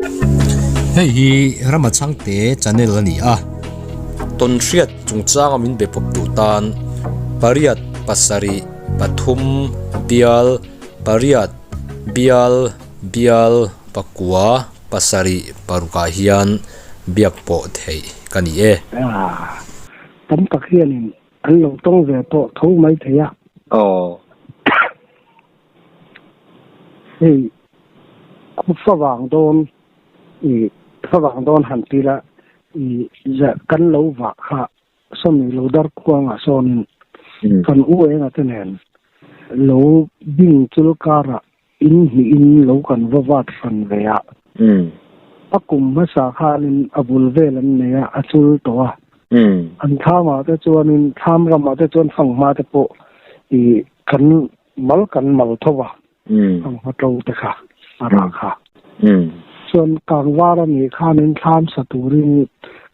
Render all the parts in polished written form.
Hei hi Rama Chhangte channel a ni a, tawnhriat chungchanga min be pawp duh tan pariat pasarih pathum bial pariat bial bial pakua pasarih parukah hian biak pawh theih ka ni e. Tam tak hianin an lo tawng ve tawh tho mai thei a. Aw. Hei khu favang dawn i favang dawn han ti la i kan lo vah kha sawmi lo dar khuangah sawnin kan u enga te nen lo bing chul karah in hnihin lo kan va vat hran ve a. A kum hmasa khanin a bul vel an nei a, a chul tawh a. An thlamah te chuanin thlam ramah te chuan fanghma te pawh i kan mal kan mal tho va, fanghma to te kha a rah kha. Chuan kangvar a nih khanin thlam sa turin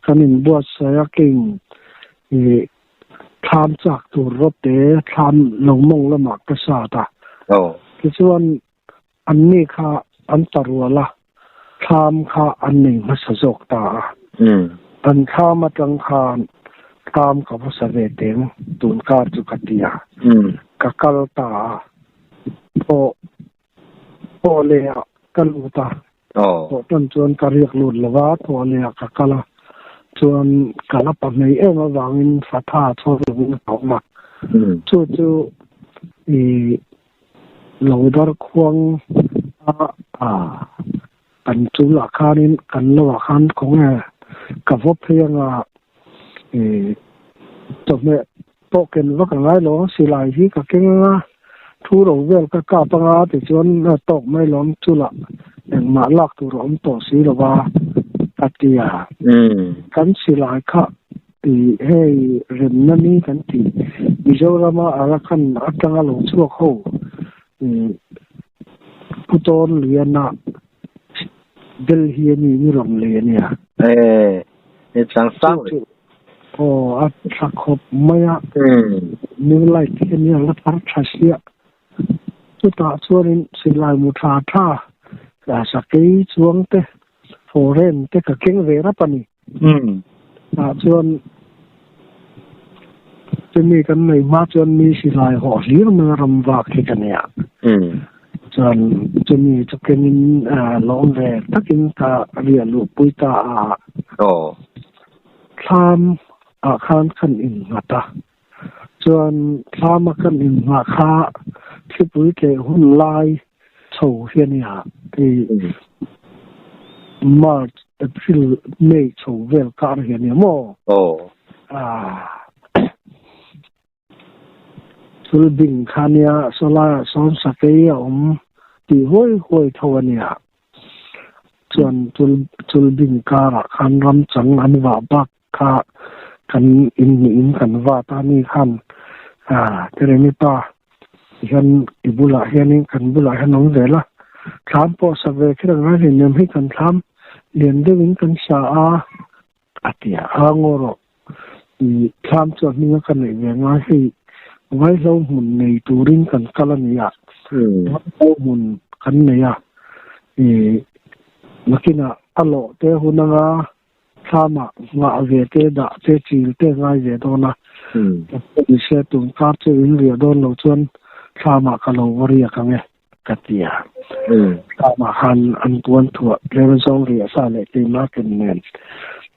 kan inbuatsaih a, keiin i thlam chak tur rawte thlam lo mawng lamah ka sat a. Tichuan Anni kha an ta rual a, thlam kha an nei hmasa zawk ta a. An thlam atang khan thlam ka va sa ve teng tun kar chu ka ti a, ka kal ta a. Thawh thawh leh ah ka lut a, thawh tan chuan ka riak lut lo va, thawh leh ah ka kal a, chuan ka la pa hmei em avangin fatha chhawr lovin ka awm a. Chu chu ih Lo dar khuang a kan chungah khanin kan lohah khan khawnge ka vaw phei anga ih chawhmeh pawh ken vak a ngai lo ang silai hi ka keng anga thu ro vel ka kap anga tichuan a tawk mai lo ang chulah engmah lak tur a awm tawh si lo va a ti a kan silai kha Ih hei remna ni kan tih Mizorama Arakan atanga lo chhuak ho ih Pu Tawn Liana Delhi a ni ni rawn lei a nia. Eh he chang sang le. Aw a tha khawp mai a. New light hi a nia la thar tha sia. Chutah chuanin silai mu tha tha sakei chuang te foreign te ka keng ve rap a ni. Tah chuan chumi kan nei hma chuan mi silai hawh hlir mai a ram vak hi ka nia. Chuan chumi chu kengin lawm ve takin ka riah luhpui ta a. Thlam ah khan kan innghat a. Chuan thlama kan inngah kha thlipui tleh hun lai chho hi a nia. Hei March, April, May chho vel kar hi a nia maw? Thil bing kha a nia, saw laiah sawn sakei a awm tih huai huai tho a nia. Chuan chul bing karah khan ram chang an vah bak Kha kan inhnih in kan vat a ni khan Teremi pa hian i bulah hianin kan bulah hian awm zel a, thlam pawh sa ve kher ang a rinawm hi kan thlam lian deuhin kan sa a, a ti a, a ngaw rawh i thlam chu a hming a ka neih ve ngai hei vaihlo hmun nei turin kan kal a ni a, vaihlo hmun kan nei a i nakinah a lawh te hun anga Thlamah nghah ve te, dah te, chil te ngai ve dawn a. Ka ni se tun kar chu in riah dawn lo chuan thlamah ka lo va riak ang e, ka ti a. Thlamah khan an puan thuah tlem zawng riah sa leh keimah ken nen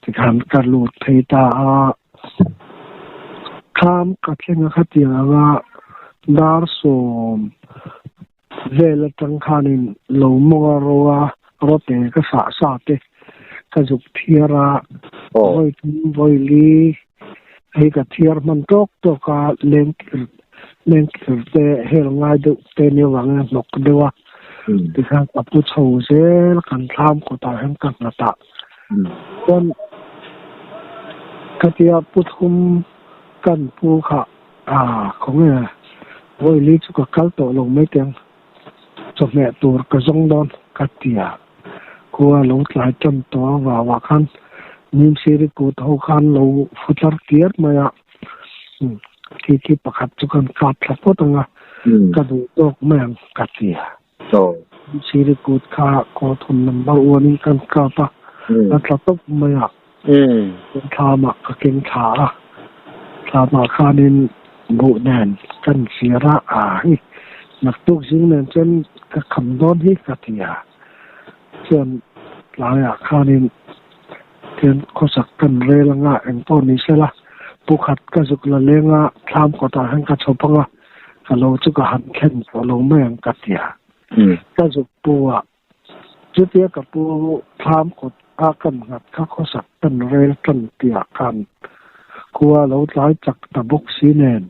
tikhan ka lut phei ta a. Thlam ka thleng a khatiang anga dar sawm Vel atang khanin lo mawnga roa rawte ka sah sa te ka zuk thiar a, vawi thum vawi li hei ka thiar hman tawk tawk a, lengkir lengkir te hel ngai deuh te nia vangin a hnawk deuh a, tikhan ka pu chho zel kan thlam kawtah hian ka nghat a, chuan khatia pu thum kan pu kha A, khawnge Vawili chu ka kal tawh lo mai teng, chawhmeh tur ka zawng dawn ka ti a, khua lo tlai tan tawh a vauah khan Nimsiri kut ho khan lo fu tlar kiar mai a, khi khi pakhat chu kan kap thla phawt ang a, ka duh tawk mai ang ka ti a. Siri kut kha kawlthum number one in kan kap a, a tla tawp mai a. Thlamah ka keng thla a, thlamah khanin buh nen kan chhiar a, aa hi naktuk zing nen chuan ka kham dawn hi ka ti a. Chuan tlaiah khanin thian khawsak kan rel anga eng pawh ni sela, pukhat ka zuk la leng a, thlam kawtah hian ka chhawp anga, ka lo chu ka han thlen tawh lo mai ang ka ti a. Ka zuk pu a, chutia ka pu thlam kawt a kan nghat kha khawsak kan rel tan tihah khan khua lo tlai chak ta bawk si nen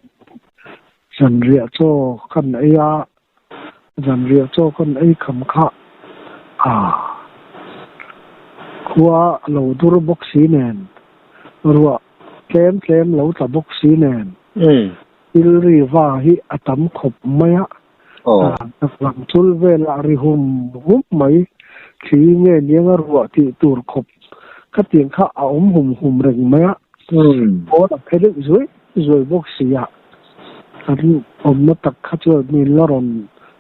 zanriah chaw kan ei a, zanriah chaw kan ei kham kha a khua lo dur bawk si nen ruah tlem tlem lo tla bawk si nen thil ri va hi a tam khawp mai a. Lam chul velah ri hum hum mai, thli nge nianga ruah tih tur khawp khatiang kha a awm hum hum reng mai a. Pawn a phe deuh zuai zuai bawk si a, kan awmna tak kha chuan min la rawn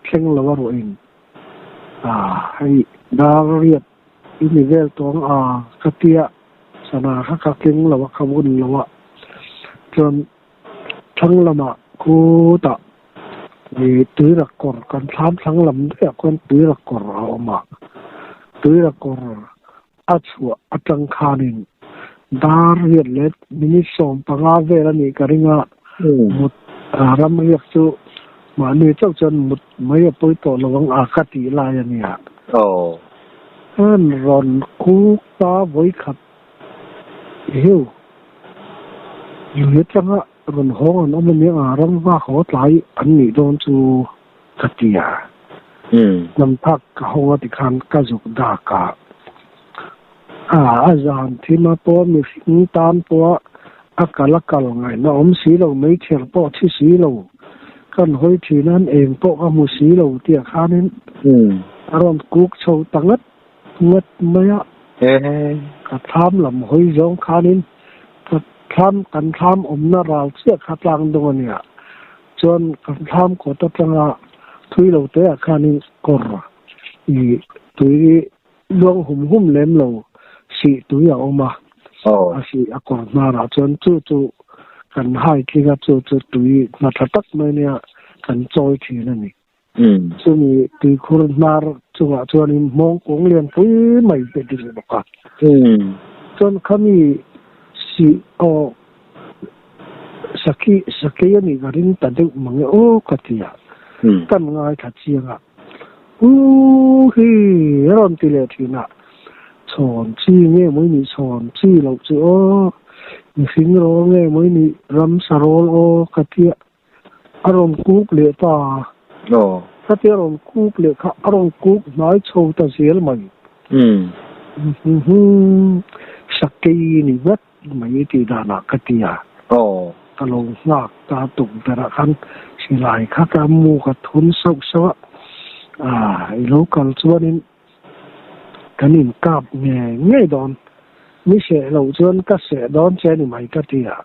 thleng lo a ruahin hei dar riat i ni vel tawng a ka tia sana kha ka keng lo a, ka vun lo a chuan Thlang lamah khutah ih tuirak kawr kan thlam thlang lam daihah khuan tuirak kawr a awm a, tuirak kawr a chhuah atang khanin dar riat leh minute 15 vel a nih ka ring a, mut ram riak chu mahni chauh chuan mut mai a pawi tawh lo ang a ka tih lai a nia. An rawn kuk ta vawikhat Heu, lui atanga rawn hawng an awm ania a, ram vak haw tlai an nih dawn chu ka ti a. Hnam phak ka hawng a tikhan ka zuk dak a, a zan thim a pawh mihring tan pawh a kal a kal ngaihna awm si lo, meichher pawh thi si lo, kan hawi thin a, an eng pawh ka hmu si lo tih ah khanin a rawn kuk chho ta ngat Ngat mai a, ka thlam lam hawi zawng khanin ka thlam kan thlam awmna ral chiah kha tlang dawng a nia. Chuan kan thlam kawt atanga thui lo te ah khanin kawr i tui luang hum hum lem lo sih tui a awm a, a sih a kawr hnarah chuan chu chu kan hai tling a, chu chu tui hna tha tak mai ania kan chawi thin a ni. Chumi tuikhur hnar chungah chuanin hmawng kung lian pui mai te ding bawk a. Chuan khami sih aw sakhi sakei a nih ka ring ta deuh mang e aw ka ti a. Kan ngaithla chiang a, U hi a rawn ti leh thin a, chhawn chi nge mawi nih chhawn chi loh chu aw, mihring rawl nge mawi nih ramsa rawl aw ka ti a. A rawn kuk leh ta. Khatia rawn kuk leh kha a rawn kuk hnai chho ta zel mai. Sakei ni ngat mai tih danah ka ti a. Ka lo nghak ta tukverh ah khan silai kha ka mu ka thun sauh sauh a. I lo kal chuanin kan inkap ngei ngei dawn. Mi seh loh chuan ka seh dawn che ni mai ka ti a.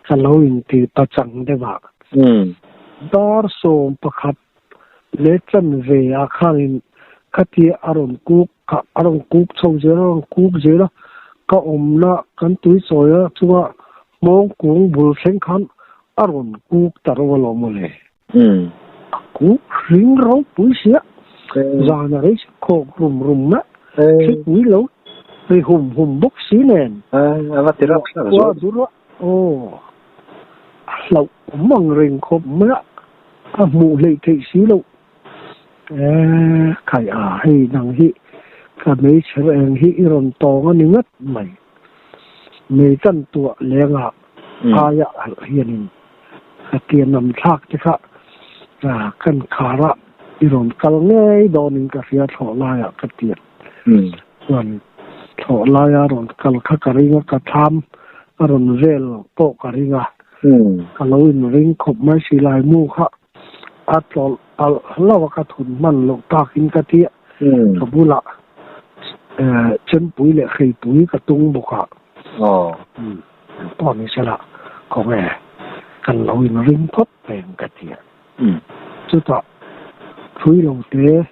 Ka lo inti pachang deuh a. Dar 11 leh chanve ah khanin khatia a rawn kuk kha a rawn kuk chho zel a, a rawn kuk zel a, ka awmna kan tui chawi a chunga hmawng kung bul thleng khan a rawn kuk ta reuh alawm mawle. A kuk hring ropui sia, zan a rei khawk rum rum a, thlipui lo ri hum hum bawk si nen. A va ti rap thlak zawk. Aw, a hlauh awm ang reng khawp mai a, a hmuh hleih theih si loh. Eeh, khai a, hei nang hi ka hmeichher eng hi i rawn tawng a ni ngat mai. Mei kan tuah lengah aia alh hianin ka tianam thlak te kha kan kharah i rawn kal ngei dawnin ka hria thlawh laiah ka tiat. Chuan thlawh laia rawn kal kha ka ring a, ka thlam a rawn vel pawh ka ring a, ka lo inring khawp mai si lai mu kha a tlawlh palh hlauh a, ka thun hman loh takin ka ti a, ka bulah chempui leh hreipui ka tung bawk a, pawh ni sela khawnge kan lo inring phawt reng ka ti a, chutah thui lo te.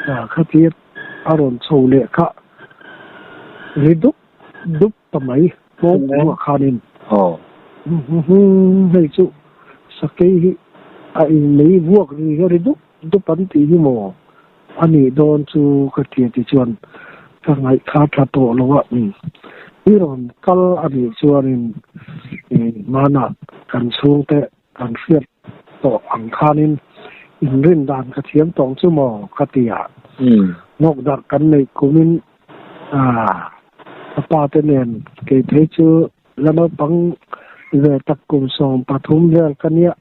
Khatia a rawn chho leh kha ri dup dup ta mai hmawng kungah khanin hei chu sakei hi a inlei vuak ri hi a ri dup dup an tih hi maw a nih dawn chu ka ti a tichuan ka ngaihthla tha tawh lo a i rawn kal a nih chuanin hmanah kan chhungte kan hriat tawh ang khanin inrin dan ka thiam tawng chu maw ka ti a. Ngawk darh kan neih kumin ka pa te nen kei phei chu la naupang ve tak kum 13 vel ka nia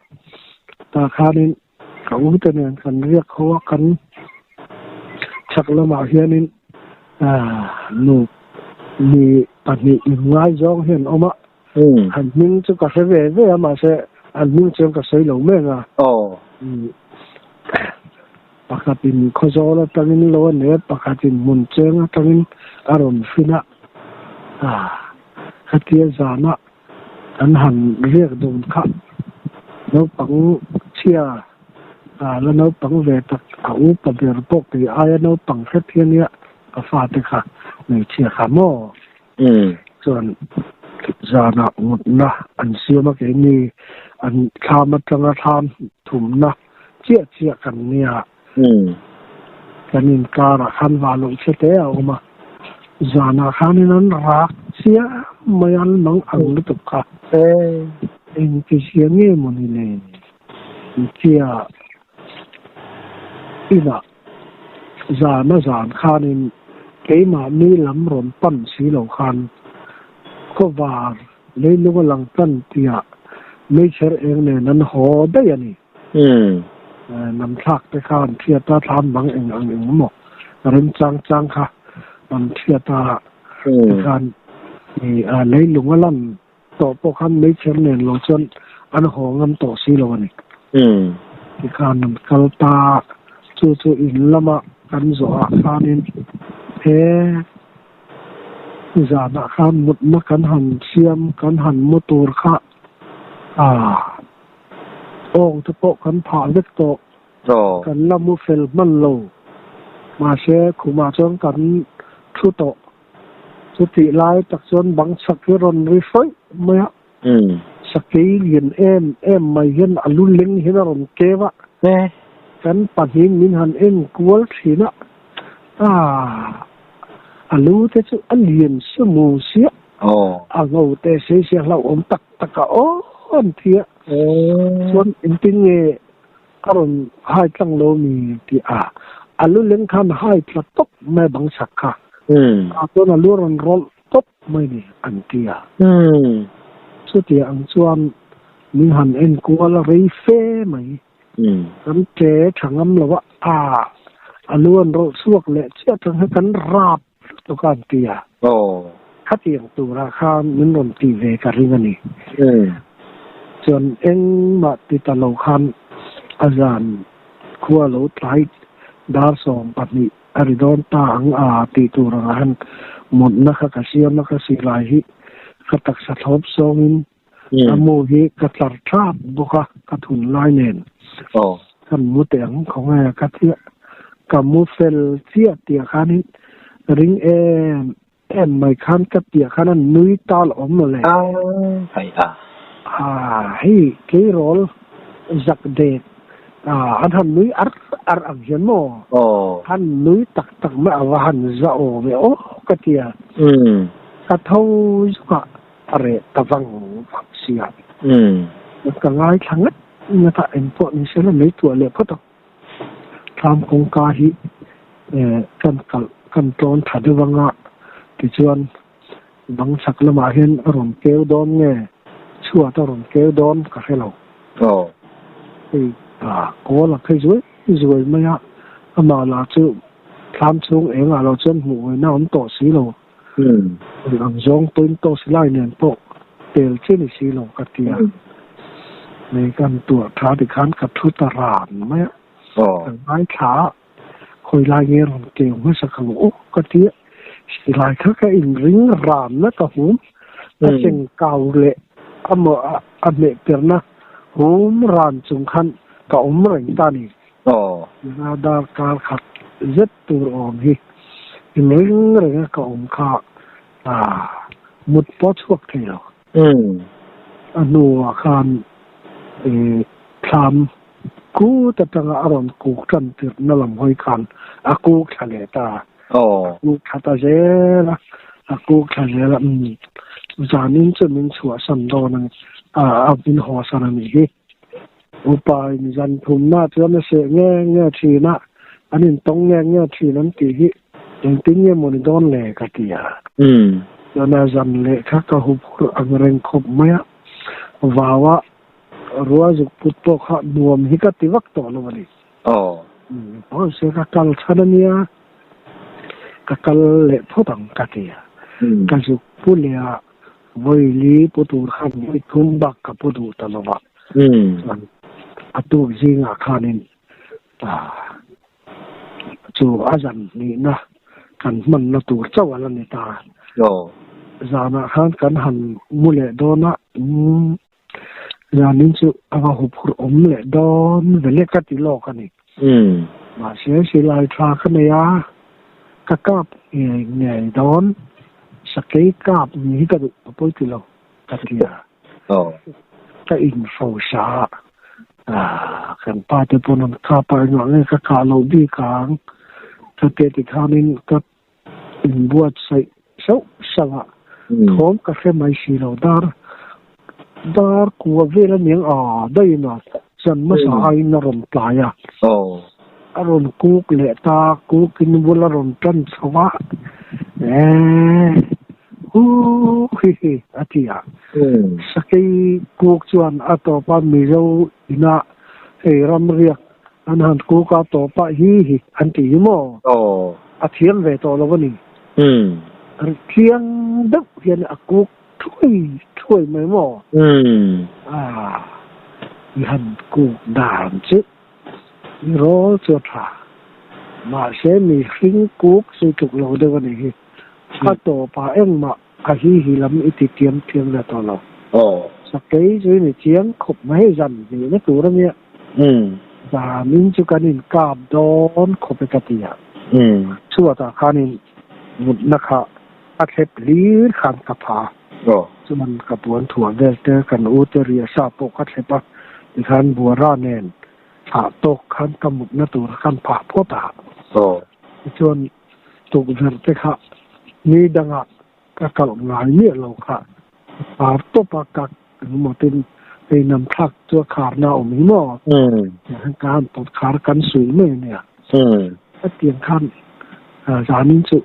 tah khanin ka u te nen kan riak ho a kan chhak lamah hianin nu mi pahnih inngaizawng hi an awm a. An hming chu ka hre ve ve a mahse an hming chuan ka sawi lo mek a. Pakhatin Khawzawl atangin lo a nei a, pakhatin Hmuncheng atangin a rawn hrin a. Khatia zana kan han riak dun kha naupang chhia la naupang ve tak a upa ber pawh kei aia naupang hret hi ania ka fate kha hmeichhia kha maw? Chuan zanah ngutna an siam a keini an thlam atanga thlam thumna chiah chiah kan nia. Kan inkarah khan vah loh che te a awm a, zanah khanin an rak chiah mai an mang ang lutuk kha. Engtizia nge maw ni le? Tia inah zan a zan khanin keimahni lam rawn pan si lo khan khawvar leilung a lang tan tia meichher eng nen an haw daih a ni. Lam thlak te kha an thiat a, thlam bang eng ang eng maw remchang chang kha an thiat a tikhan leilung a lan tawh pawh khan meichher nen lo chuan an haw ngam tawh si lo a ni. Tikhan an kal ta, chu chu in lama kan zawhah khanin he zanah khan mutna kan han siam, kan han mu tur kha awng te pawh kan phah vek tawh. Kan la mu fel hman lo. Mahse khumah chuan kan thu tawh. Chutih lai tak chuan bang chhak hi rawn ri hrawih mai a, sakei lian em em mai hian a lu leng hian a rawn keu a, kan pahnihin min han en kual thin a, aah a lu te chu a lian si mu sia, a ngo te sei sia hlauhawm tak tak a aw an ti a, chuan engtin nge a rawn hai tlang lo mi tih a, a lu leng khan hai tla tawp mai bang chhak kha. A chuan a lu a rawn rawlh tawp mai ni an ti a. Chutia ang chuan min han en kual a rei fe mai. Kan ṭe ṭha ngam lo a, a a lu an rawlh chhuak leh chiah tang hi kan rap lutuk a an ti a. Khatiang turah khan min rawn tih ve ka ring a ni. Chuan engmah ti ta lo khan a zan khua lo tlai dar 12 a ri dawn ta ang a tih tur angah han mutna kha ka siam a ka silai hi ka taksa thlawp zawngin a mu hi ka tlar thap bawk a ka thun lai nen kan mu teh ang khaw nge ka chiah ka mu fel chiah tih khanin ring em em mai khan ka piah khan a nui tal awm lo le. Hei keirawl zak dek an han nui ar ar ang hian maw han nui tak tak mai a va han za aw ve aw ka ti a. Ka tho zuk a a reh ta vang vang si a. Ka ngaithla ngat ngat a engpawh ni se la mai tuah leh phawt ang. Thlam kawngka hi kan kalh kan tlawn tha deuh anga tichuan bang chhak lamah hian a rawn keu dawn nge chhuat a rawn keu dawn ka hre lo. Hei kawl a phei zuai zuai mai a, amah lah chu thlam chhung engah lo chuan hmuh ngaihna a awm tawh si lo. Ang zawng pawhin toss lai nen pawh tel che ni si lo ka ti a. Mei kan tuah tha ti khan ka thu ta ran mai a. Ka ngaithla a, khawi lai nge rawn keu hmasa ka hmu aw ka ti a. Silai kha ka inring ran na ka hum, a cheng kau leh a maw a hmeh perna hum ran chung khan ka awm reng ta ni. Aw. Ina darkar khat zet tur awm hi inring renga ka awm kha mut pawh chhuak thei lo. A hnuah khan thlam kut atanga a rawn kuk tan tirhna lam hawi khan a kuk thla leh ta. A kuk thla ta zel a, a kuk thla zel a, umm zanin chu min chhuahsan dawn a ni, a min hawsan a nih hi. Upa in zan thumna chuan a seh nge nge thin a, an intawng nge nge thin an tih hi engtin nge maw ni dawn le ka ti a. Chuan a zan leh kha ka hup hurh ang reng khawp mai a, vau a rua zuk put pawh kha nuam hi ka ti vak tawh lo a ni. Mahse ka kal chhan a nia, ka kal leh phawt ang ka ti a, ka zuk pu leh a. Vawi li pu tur khan vawi thum bak ka pu duh ta lo va, chuan a tuk zingah khanin chu a zan hnihna kan hmanna tur chauh a la ni ta. Zanah khan kan han mu leh dawn a, zanin chu a va huphurh awm leh dawn ve lek ka ti lawk a ni. Mahse silai tha ka nei a, ka kap ngei ngei dawn, sakei kap ni hi ka duh a pawi ti lo ka ti a. Ka info sa a, kan pa te pawn an kap a, engah nge ka kah loh bik ang ka ti tikhanin ka inbuatsaih sauh sauh a, thawm ka hre mai si lo. Dar dar kua vel a niang a daih a, zan hmasa aiin a rawn tlai a, a rawn kuk leh ta, kukin bul a rawn tan chho a, eeh huu hi hi a ti a, sakei kuk chuan a tawp a Mizo inah hei ramriak An han kuk a tawp a hi hi an ti hi maw? A thiam ve tawh lo a ni. Tliang deuh hian a kuk thuai thuai mai maw? Aaa i han kuk dan chu i rawl chu a tha. Mahse mihring kuk chu tluk lo deuh a ni hi. A tawpah engmah a hi hi lam i ti tiam thiam ve tawh lo. Sakei chu i ni chiang khawp mai zan hnihna tur a nia. Zanin chu kan inkap dawn khawp e ka ti a. Chhuatah khanin mutna kha a thlep hlir khan ka pha. Chuan ka puan thuah vel te kan u te riahsa pawh ka thlep a, tikhan buara nen thlah tawk khan ka mutna tur khan phah phawt a. Tichuan tukverh te kha ni dangah ka kalh ngai miah lo kha par tawp a ka engemaw tin hei nam thlak chu a kharna a awm hi maw ka han pawt khar kan suih mai a nia hetiang khan zanin chu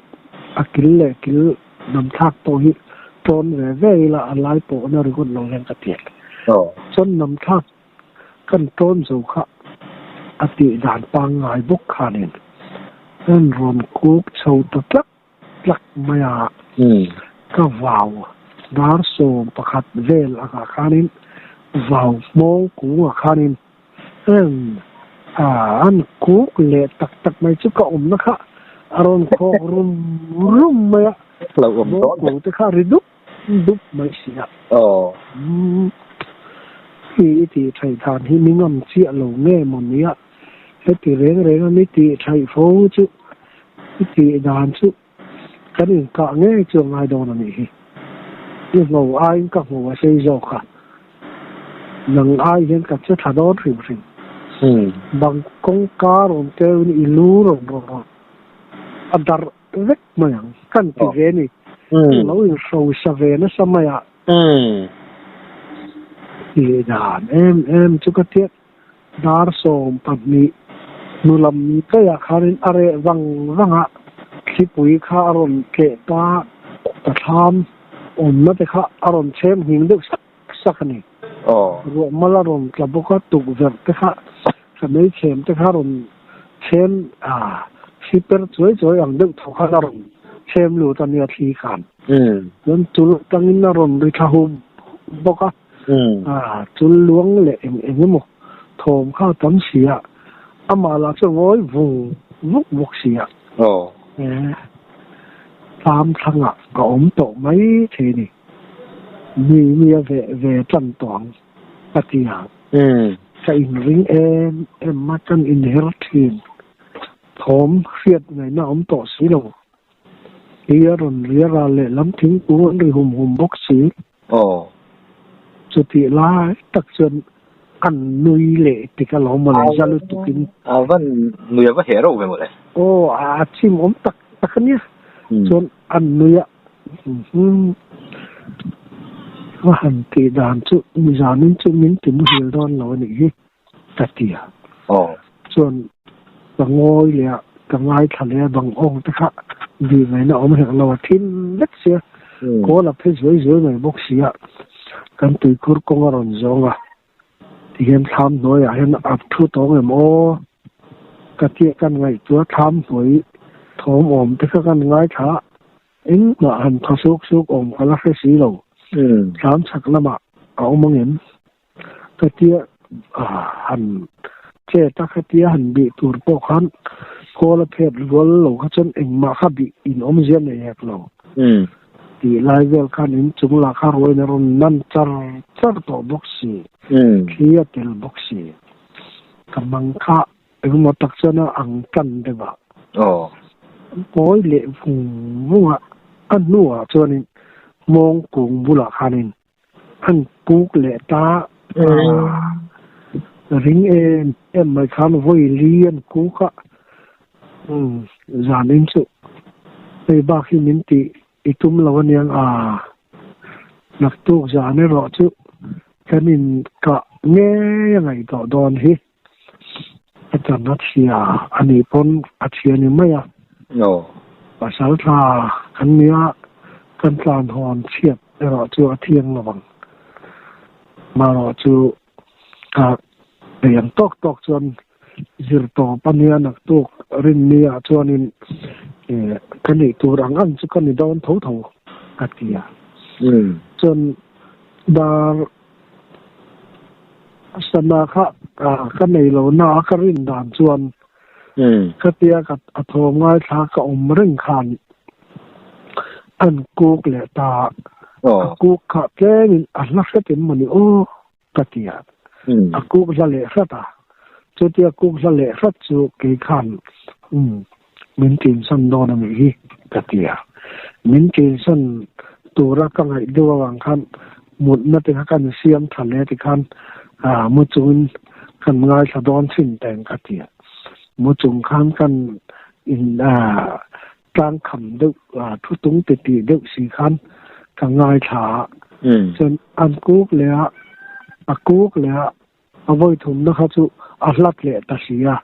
a kil leh kil nam thlak pawh hi tawn ve ve ila a lai pawhna ringawt lo hian ka ti chuan nam thlak Kan tawn zo kha a tih dan pangngai bawk khanin an rawn kuk chho ta tlak tlak mai a, ka vau dar 11 vel angah khanin vau hmawng kungah khanin an kuk leh tak tak mai chu ka awmna kha a rawn khawk rum rum mai a, hmawng kung te kha ri dup dup mai si a. Hi i tih thaih dan hi mi ngam chiah lo nge maw nia, heti reng reng a mi tih thaih fo chu i tih dan chu kan inkah ngei chu a ngai dawn a nih hi. I ngho aiin ka ngho a sei zawk a, nang ai hian ka che tha dawn hrim hrim. Bang kawngka rawn keuin i lu rawn rawn rawn a darh vek mai ang kan ti ve ni. Lo inhrosa ve nasa mai a. Tih dan em em chu ka tiat dar 12 hnu lam daihah khanin a reh vang vang a, thlipui kha a rawn tleh ta, ka thlam awmna te kha a rawn chhem nghing deuh sak sak a ni. Ruah mal a rawn tla bawk a, tukverh te kha ka meichhem te kha a rawn chhem a, thli per chuai chuai ang deuh tho khan a rawn chhem lut a nia thli khan. Chuan chul atangin a rawn ri thla hum hum bawk a, a chul luang leh eng eng emaw thawm kha a tam si a, amah lah chu a ngawi vung vuk bawk si a. Tlam thlangah ka awm tawh mai thei a ni. Mi mi a veh ve tan tawh ang ka ti a. Ka inring em em a, kan inher thin. Thawm hriat ngaihna awm tawh si lo. Hi a rawn ria ral leh lam thingkung an ri hum hum bawk si. Aw. Chutih lai tak chuan an nui leh tik alawm mawle, za lutukin. A va nui a va heh reuh ve mawle. Aw, a chim awm tak tak a nia. Chuan an nui a, Umm va han tih dan chu mizanin chu min ti muhil dawn lo a nih hi ka ti a. Aw. Chuan ka ngawi leh a, ka ngaithla leh a, bang awng te kha bih ngaihna awm hek lo a thim vek sia, kawl a phe zuai zuai mai bawk si a, kan tuikhur kawng a rawn zawng a, tihian thlam hnuaiah hian a thu tawng em aw ka tia kan ngaihtuah thlam hnuai thawm awm te kha kan ngaithla a, Engmah han thaw suk suk awm ka la hre si lo. Thlam chhak lamah a awm ang em? Ka tia han chet a, khatia han bih tur pawh khan kawl a phet rual lo kha chuan engmah kha bih in awmzia nei hek lo. Tih lai vel khan in chung lah kha ruain a rawn nan char char tawh bawk si, thli a tel bawk si. Ka mang kha Engemaw tak chuan a ang tan deuh a. Aw. Kawi leh vung vung a, a hnuah chuanin mawng kung bulah khanin an kuk leh ta a. Ring em em mai khan vawi li an kuk a. Umm, zanin chu hei bak hi min tih i tum lo aniang a. Naktuk zan erawh chu kan inkah ngei a ngaihtuah dawn hi. A chan a chhia a nih pawn a chhia ni mai a. Pasal tla kan nia kan tlan hawn chhiat erawh chu a thiang lo ang. Marawh chu ka bei ang tawk tawk chuan zir tawp a nia naktuk rinni ah chuanin ka nih tur ang ang chu ka ni dawn tho tho ka ti a. Chuan dar Sana kha ka nei lo na a ka rin dan chuan khatia ka a thawm ngaithla ka awm reng khan an kuk leh ta a kuk kha tlemin a hla hretin mawni aw ka ti a, a kuk hla leh hrat a, chutia kuk hla leh hrat chu kei khan min tinsan dawn a nih hi ka ti a, min tinsan tura ka ngaih deuh avang khan mutna te kha kan siam tha hle tikhan mu chungin kan ngaithla dawn thin teng ka ti a, mu chung khan kan in tlang kham deuh thu tung ti tih deuh si khan ka ngaithla a, chuan an kuk leh a, a kuk leh a. A vawi thumna kha chu a hlat leh ta si a,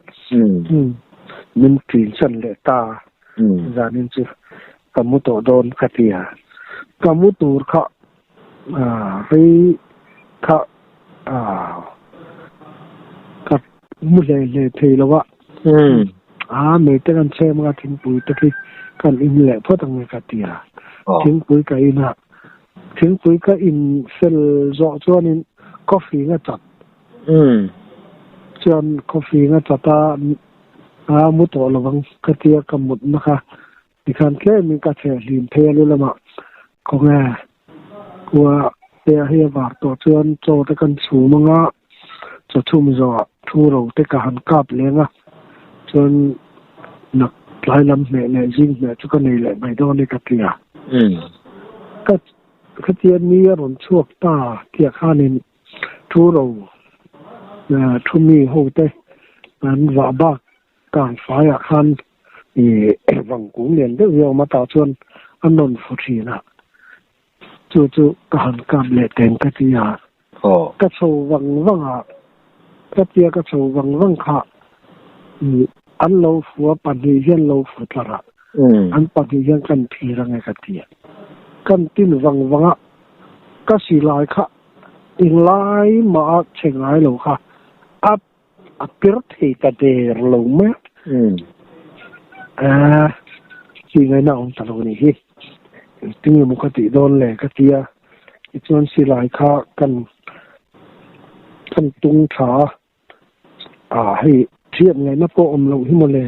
min ṭin chan leh ta. Zanin chu ka mu tawh dawn ka ti a, ka mu tur kha rei kha ka mu hle hle thei lo a, a mei te kan chhem a thingpui te khi kan in leh phawt ang e ka ti a, thingpui ka in a. Thingpui ka in fel zawh chuanin coffee nga chat. Chuan coffee nga chat a a mu tawh lovang ka tia ka mutna kha tikhan tlemin ka chhe hlim phei a lu lamah khawnge khua te a hei a var tawh chuan chaw te kan chhum anga chaw chhum zawhah thu ro te ka han kap leng a chuan nak tlai lam hmeh leh zing hmeh chu ka nei leh mai dawn e ka ti a. Ka khatia ni a rawn chhuak ta tih khanin thu ro thu mi ho te an vah bak kang faiah khan ih vangkung lian deuh hi a awm a tah chuan a nawn fu thin a chu chu ka han kap leh teng ka ti a ka chho vang vang a khatia ka chho vang vang kha ih an lo fu a pahnih hian lo fu tlar a an pahnih hian kan phir ange ka ti a kan tin vang vang a ka silai kha englai mah a che ngai lo kha a A pir thei ta der lo mai a. Aaa, chi ngaihna a awm ta lo nih hi. Engtin emaw ka tih dawn le ka ti a, tichuan silai kha kan kan tung tha a, aa hei hriat ngaihna pawh awm loh hi mawle.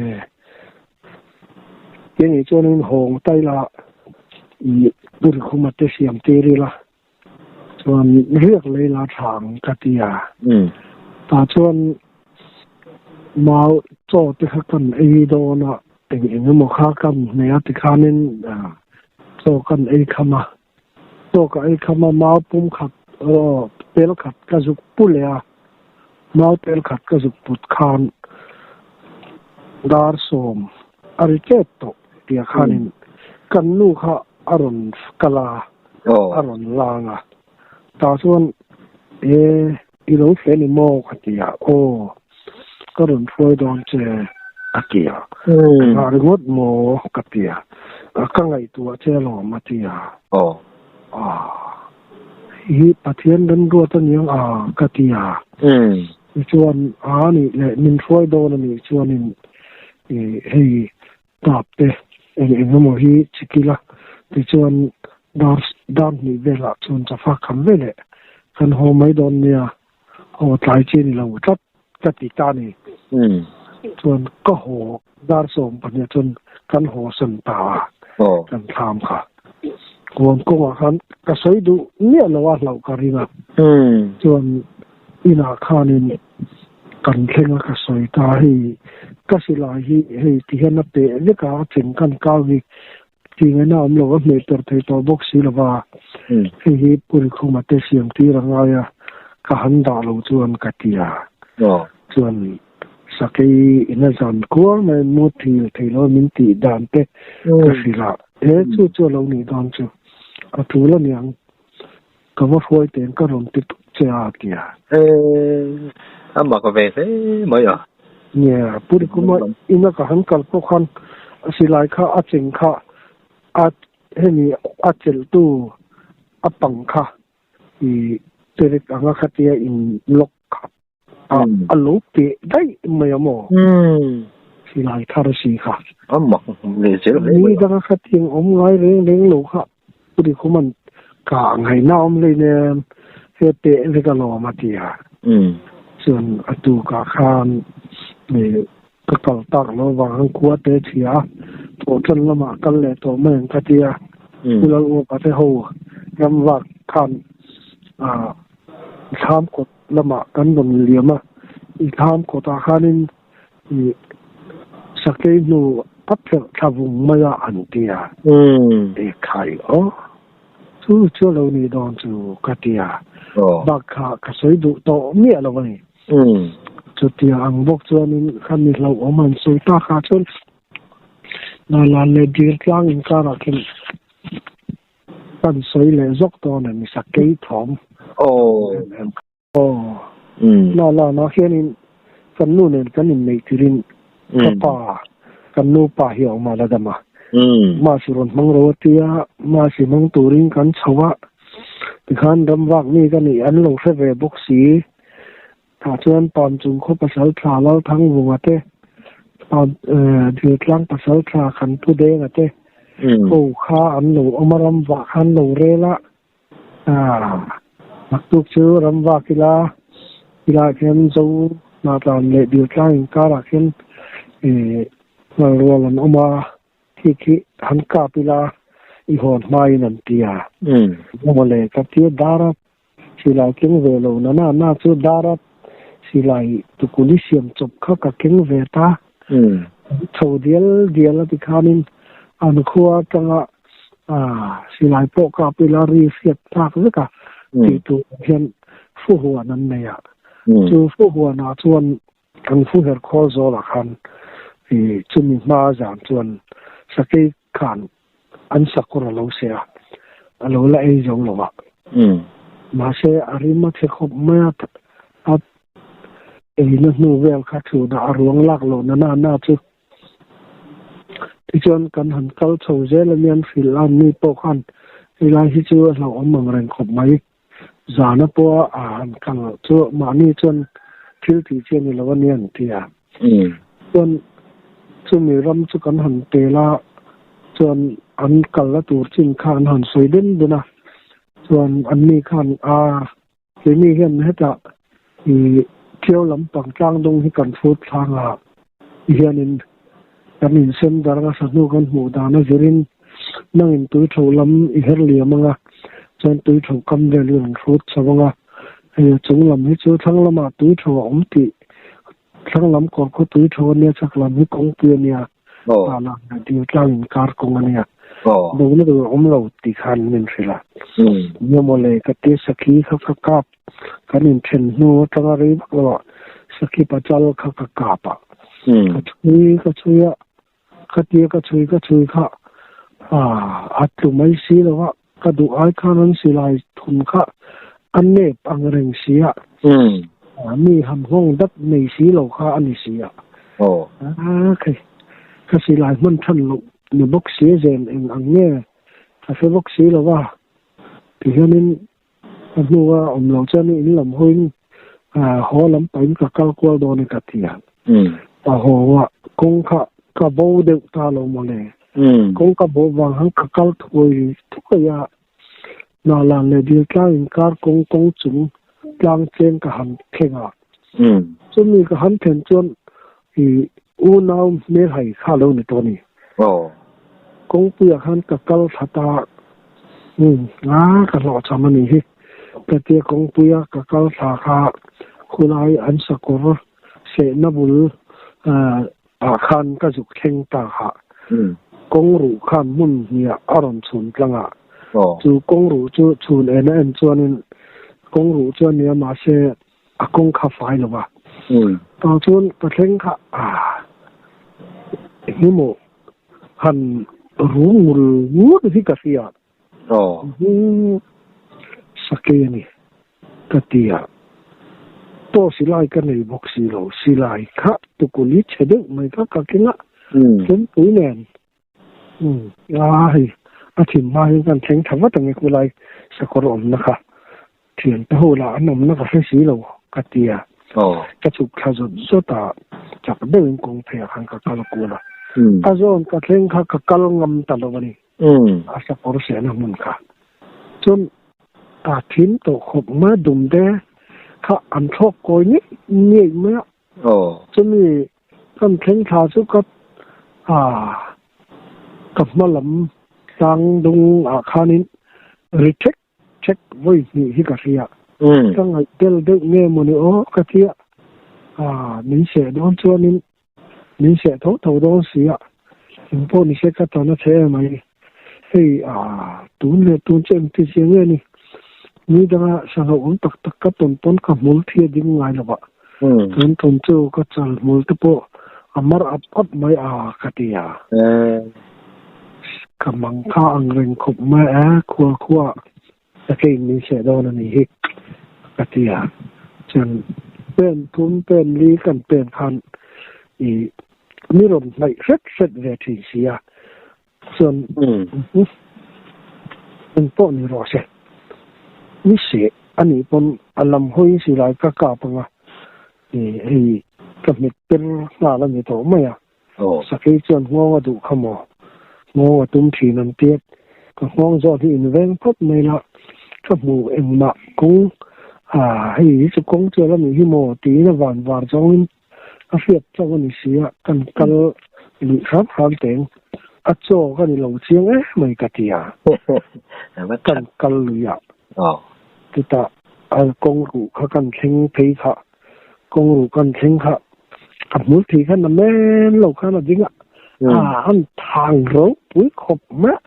Keini chuanin hawng ta ila ih Purikhuma te siam tir ila. Chuan riak lei la tha ang ka ti a. Tah chuan mau chaw te kha kan ei dawn a, eng eng emaw kha kan hmeh a tikhanin chaw kan ei kham a. Chaw ka ei kham a, mau pum khat aw tel khat ka zuk pu leh a, mau tel khat ka zuk put khan dar sawm a ri tep tawh tia khanin kan nu kha a rawn kal a, a rawn lang a. Tah chuan e i lo hle ni maw ka ti a, aw ka rawn hruai dawn che a ti a, engah ringawt maw ka ti a, ka ngaihtuah che alawm a ti a, hi Pathian remruat aniang a ka ti a, tichuan a nih leh min hruai dawn anih chuanin hei Tap te eng eng emaw hi chikil a, tichuan dar dar hnih velah chuan chafa kham veleh kan haw mai dawn nia, haw tlai chi ni lo tlat ka ti ta ni. Chuan ka haw dar 12 chuan kan haw san ta a, kan thlam kha. Huan kawngah khan ka sawi duh miah lo a hlauh ka ring a, chuan inah khanin Kan thleng a ka sawi ta hei ka silai hi hei ti hian a peh vek a, a cheng kan kau hi tih ngaihna a awm lo a hmeh per thei tawh bawk si lo va, hei hi Puri Khuma te siam tir a ngai a, ka han dah lo chuan ka ti a, chuan sakei in a zan kuar mai mu thil thei lo min tih dan te ka hrilh a, he chu chu a lo nih dawn chu a tul aniang. Ka va hruai teng ka rawn ti tawp che a ti a. Eh, a mak ve hle mai a. Nia, Pu Rikuma ina ka han kal pawh khan a silai kha a cheng kha a hemi a chelhtu a pang kha i terek anga khatia in lock kha a a lo peh daih mai a maw? Silai thar si kha. A mak leh zel hle mai a. Ni danga khatiang awm ngai reng reng lo kha Puri khuman ka ngaihna awm hlei nen he peh vek alawm a ti a. Chuan a tukah khan ka kal tak lo vang an khua te chhia a, thawhtan lamah kal leh tawh mai ang ka ti a. Pu Lalngawpa te ho ram vak khan thlam kawt lamah kan rawn liam a, i thlam kawtah khanin i sakei hnu a pherh thla vung mai a an ti a, e khai aw, chu chu a lo nih dawn chu ka ti a, bak kha ka sawi duh tawh miah lo a ni. Chutia ang bawk chuanin kha mi hlauhawm han sawi tak ah chuan Nalan leh Dirtlang inkarah khin Kan sawi leh zawk dawn a ni sakei thawm. Aw. Aw. La la na hianin kan nu nen kan inneih tirin ka pa kan nu pa hi a awm a la dam a. Masi rawn hmang ro a tia masi hmang turin kan chho a tikhan ram vak mi ka nih an lo hre ve bawk si. Tah chuan Pam chung khaw pasal thla Lalthangvunga te, Pam Diltlang pasal thla Khanpudenga te ho kha an lo awm a, ramvah kha an lo rel a. Naktuk chu ramvak ila, tilaiah khian Zo Hnatlan leh Diltlang inkarah khian ngalrual an awm a, khi khi han kap ila i hawn hmain an ti a. Mawle ka tia dara Silai keng ve lo na na na chu dara silai tukuli siam chawp kha ka keng ve ta. Chho dial dial a ti khanin an khua atanga silai pawh kap ila ri hriat thlak vek a tih tur hian fuhuan an nei a. Chu fuhuanah chuan Kan fu her khawl zawlah khan i chumi hma zan chuan sakei khan an sakawr a lo seh a, a lo la ei zo lo a. Mahse a rim a chhe khawp mai a, a eina hnu vel kha chhunah a ruang lak loh na na na chu. Tichuan kan han kal chho zel a nian hrilh a, mi pawh khan helai hi chu a hlauhawm ang reng khawp mai. Zana pawha a han kal chu mahni chuan thil tih chi a ni lo a nia an ti a. Chuan chumi ram chu kan han tel a, chuan an kalna tur chin kha an han sawi den den a. Chuan anni khan a keini hian hetah i Ṭiau lampang tlangdung hi kan hrut thlang a, tihianin kan insem dar anga sahnu kan hmuh dan a zirin nangin tui tho lam i her liam anga chuan tui tho kam vel i rawn hrut chho anga. Hei a chung lam hi chu thlang lamah tui tho a awm tih thlang lam kawr khaw tui tho a nia, chhak lam hi kawngpui a nia, tah lah leh dil tlang inkar kawng a nia, bo na tur a awm lo tih khan min hrilh a. Nia mawle ka tia sakhi kha ka kap kan inthen hnu atanga rei vak lo ah sakhi pachal kha ka kap a, ka chhui ka chhui a, Ka tia ka chhui ka chhui kha a tlu mai si lo a, ka duh ai khan an silai thun kha a nep ang reng si a, mi han nghawng dat nei si lo kha a ni si a. Khai, ka silai hman than loh ni bawk si a zen eng ang nge ka hre bawk si lo a, tihianin a hnua awm lo chuan in lam hawiin haw lam pahin ka kal kual dawn e ka ti a. A haw a, kawng kha ka bo deuh ta lo mawle. Kawng ka bo vang han ka kal thuai thuai a, Hnahlan leh Diltlang inkar kawng kawng chung tlang cheng ka han thleng a. Chumi ka han thlen chuan i unau hmelhai kha lo ni tawh a ni. Kawngpuiah khan ka kal thla ta a, ka hlawhchham a nih hi. Ka tia kawngpuia ka kal thla kha khulai an sakawr sehna bul ah khan ka zuk thleng ta kha. Kawng ruh khan hmun hniah a rawn chhun tlang a, chu kawng ruh chu chhun en a en chuanin kawng ruh chu a nia mahse a kawng kha fai lo va. Tah chuan ka thleng kha engemaw han ru ngul ngut hi ka hria. Sakei a ni ka ti a, pawh silai ka nei bawk si lo, silai kha tukuli chhe deuh mai kha ka keng a, chempui nen. Umm a hei a thim hma hian kan thleng tha vat ang e khulai sakawr awmna kha thiante ho lah an awmna ka hre si lo ka ti a ka chhuk thla zawt zawt a chak deuhin kawng pheiah khan ka kal kual a a zawn ka thleng kha ka kal ngam ta lo a ni a sakawr sehna hmun kha chuan a thim tawh khawp mai a dum te kha an thlawk kawi ngei ngei mai a. Chumi kan thleng thla chu ka ka hma lam tlang dung ah khanin ri thek thek vawi hnih hi ka hria. Ka ngaih tel deuh nge mawni aw ka tia min seh dawn chuanin min seh tho tho dawn si a, engpawh ni se ka tan a che em mai. Hei tun leh tun chu engti zia nge ni? Ni danga sangha awm tak tak ka tawn pawn ka hmul thi a ding ngai lo a, tun tum chu ka chal hmul te pawh a mar ap ap mai a ka ti a. Ka mang kha ang reng khawp mai a, khua khua ka kein min seh dawn a nih hi ka ti a. Chuan pen thum pen li kan pen khan i mi rawn hnaih hret hret ve thin si a. Chuan eng pawh ni rawh se, ni seh a nih pawn a lam hawiin silai ka kap ang a, hei ka hmet per nghal a ni tawh mai a, sakei chuan nghawng a duh kha maw, nghawng a tum thin an tia, ka nghawng zawt hi inveng phawt mai la, ka hmu engmah kawng hei hi chu kawng chuan a nih hi maw tiin a van var zawngin A hriat chauh a ni si a, kan kal luih hram hram teng. A chaw ka ni lo chiang em mai ka ti a. Kan kal lui a, chutah a kawng ruh kha kan thleng phei kha, kawng ruh kan thleng kha a hmul thei khan a men lo khan a ding a, a han thang ropui khawp mai a,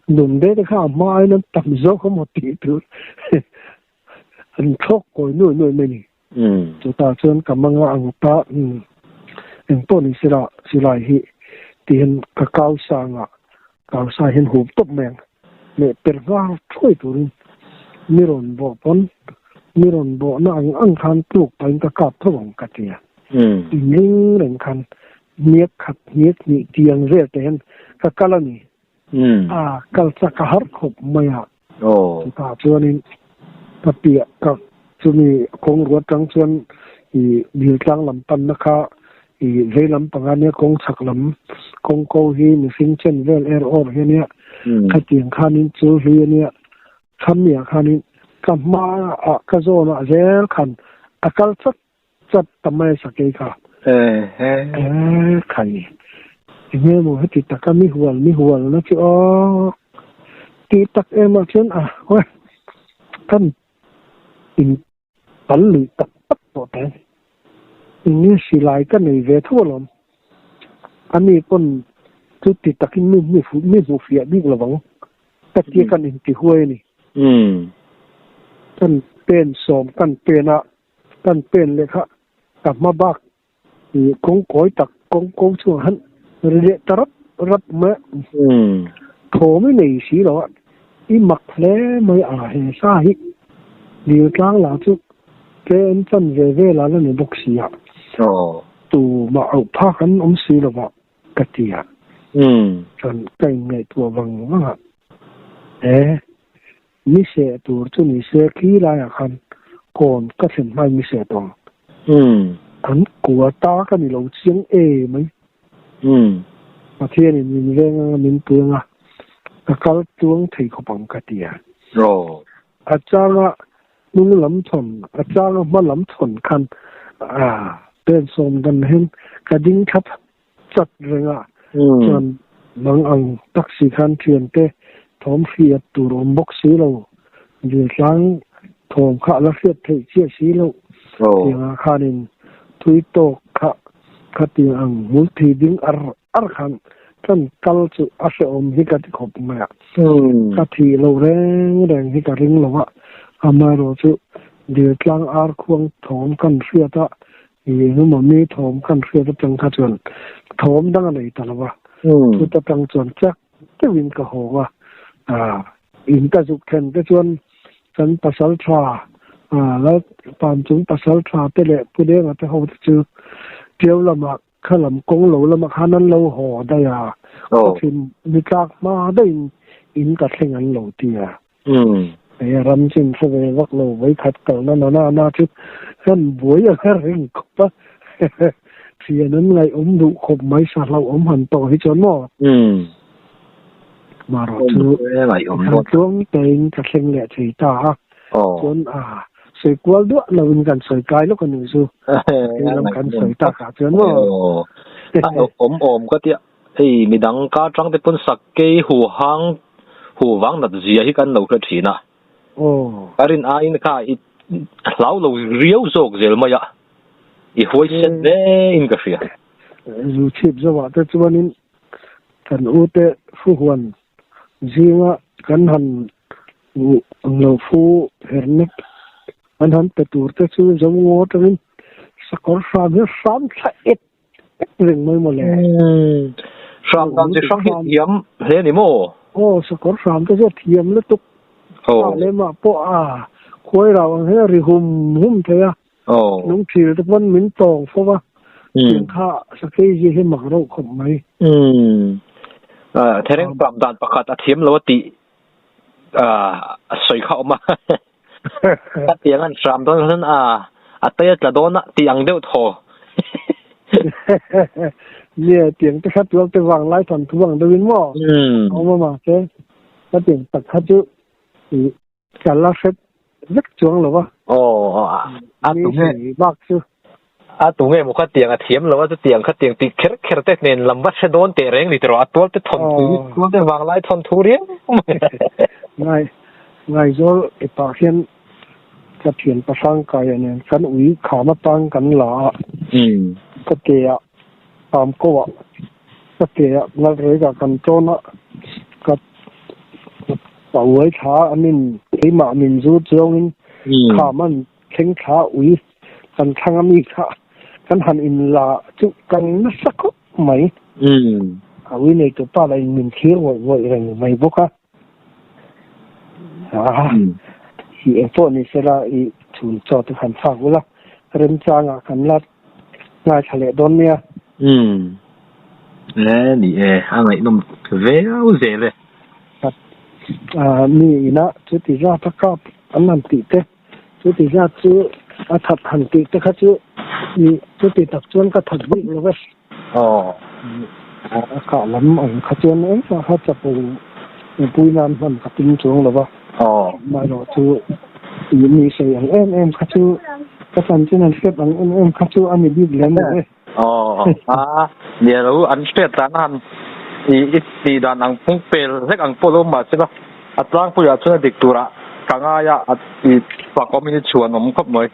Numde te kha a hma aiin an tam zawk a maw tih tur an thlawk kawi nuai nuai mai a ni. Chutah chuan ka manga ang ta eng pawh ni sela silai hi tihian ka kau sanga kau sa hian hup tawp mai ang leh per nghal thuai turin mi rawn bawh pawn mi rawn bawhna ang ang khan tluk pahin ka kap tho ang ka ti a. Inring reng khan hniak khat hniak hnih tiang vel te hian ka kal a ni. A kal chak a har khawp mai a. Chutah chuanin ka piah ka chumi kawng ruat tang chuan i Diltlang lam panna kha i vei lam panga nia kawng chhak lam kawng ko hi mihring chen vel er awr hi ania khatiang khanin chul hlui ania khamiah khanin ka hmaah ka zawnah zel khan a kal chat Chat ta mai sakei kha. E khai. Enge maw heti taka mi hual mi hual na chu aw. Tih tak em ah chuan a hawi kan in Kal lui tak tak tawh teh. Eng silai ka nei ve tho alawm. Ani pawn chuti takin mi mi mi hmuh fiah bik lovang. Ka tia kan inti huai a ni. Kan pen sawm kan pen a, kan pen leh kha ka hma bak i kawng kawi tak kawng ko chungah khan ri leh ta rap rap mai a. Thawm i nei si lo a, i mak hle mai a he sa hi. Diltlang lah chu KM chan ve vel a la ni bawk si a, tumah auh phak an awm si lo va ka ti a. Chuan ka inngaihtuah vang vang a, he Mi seh tur chu ni se khi laiah khan kawn ka thlen hmain mi seh tawh ang. An kua ta ka ni lo chiang e mai. Pathianin min veng anga min pui anga ka kal tluang thei khawp ang ka ti a. A changa hnung lam thawn, a changa hma lam thawn khan pen sawm dan hian ka ding thla chat reng a, chuan nang ang taxi khan thiante thawm hriat tur awm bawk si lo, diltlang thawm kha a la hriat theih chiah si loh tiangah khanin thui tawk kha khatiang ang hmulthi ding ar ar khan kan kal chu a hrehawm hi ka ti khawp mai a, ka thih lo reng reng hi ka ring lo a, amaherawh chu diltlang ar khuang thawm kan hriat a I engemaw mi thawm kan hriat atang kha chuan thawm dang a nei ta lo a, chut atang chuan chak deuhin ka hawng a, in ka zuk thlen te chuan kan pasal tha lal pan chung pasal tha te leh Pu Denga te ho te chu Tiau lamah kha lam kawng lo lamah khan an lo haw daih a, khawthim ni tlak hma daihin in ka thleng an lo ti a. Hei ram chin hre ve vak lo vawikhat kalna na na na chu kan buai a her reng khawp a, thian an ngaihawm duh khawp mai sa hlauhawm han tawh hi chuan maw? Marawh chu kan tluang tein ka thleng leh thei ta a, chuan a sawi kual duah loin kan sawi kai lawk a ni chu, hei lam kan sawi takah chuan maw? A hlauhawm awm ka tia. Hei midang ka tang te pawn sakei hu hang hu vang nat zia hi kan lo hre thin a. Ka rin aiin kha i hlau lo riau zawk zel mai a, i huai set hle in ka hria. Zu chhip zawhah te chuanin kan u te fuhuan zinga kan han lo fu herna an han pe tur te chu zo ngaw atangin sakawr hram hi hram thla et et reng mai maw le. Hram dan chi hrang hi thiam hle ni maw? Aw, sakawr hram te chu a thiam lutuk. Mah leh mah pawh a khuai rau ang hian a ri hum hum thei a. Lungthil te pawn min tawng fo va. Tiang kha sakei zia hi mak reuh khawp mai. Thereng hram dan pakhat a thiam lo a tih a sawi kha awm a. Ka tiang an hram dawn khan a a tei a tla dawn a tih ang deuh thaw. Nia tiang te kha tual te vang lai than thu ang deuhin maw? Awm a mahse ka tiang tak kha chu i ka la hret vek chuang lo a. Aw a tu nge bak chu. A tu nge maw kha tiang a thiam lo a chutiang kha tiang tih kher kher te hnen lam va hre dawn teh reng ni tiraw a tual te thawn thu tual te vang lai thawn thu riau mai. Ngai Ngaizawl i pah hian ka thian pahrang kaia nen kan ui kham atang kan la a, ka ke ah pam ko ah ka ke ah ngalrek ah kan tawn a, ka pa uai thla an in keimah min zut zawngin kham an thleng thla ui kan thlang a mi kha kan han in la chu kan nasa khawp mai. A ui nei tu pa lah in min thlir ngawih ngawih reng mai bawk a. I eng pawh ni sela i chhun chaw te han thlak ula remchangah kan la ngaithla leh dawn nia. E ni e, a ngaihnawm viau zel e. Mi ina chuti zat a kap an han tih te. Chuti zat chu a that han tih te kha chu i chuti tak chuan ka that bik lo ve. Aw. A kah lam ang kha chuan engmah kha chapo pui nan hman ka tum chuang lo va. Aw. Amaherawh chu i mi sawi ang em em kha chu ka chanchin an hriat ang em em kha chu a ni bik lem lo ve. Aw. A nia lo an hriat dan a han i i tih dan ang phung pel hlek ang pawh lo mahse la a tlangpuiah chuan a dik turah ka ngai a, i fak awmin i chhuan awm khawp mai.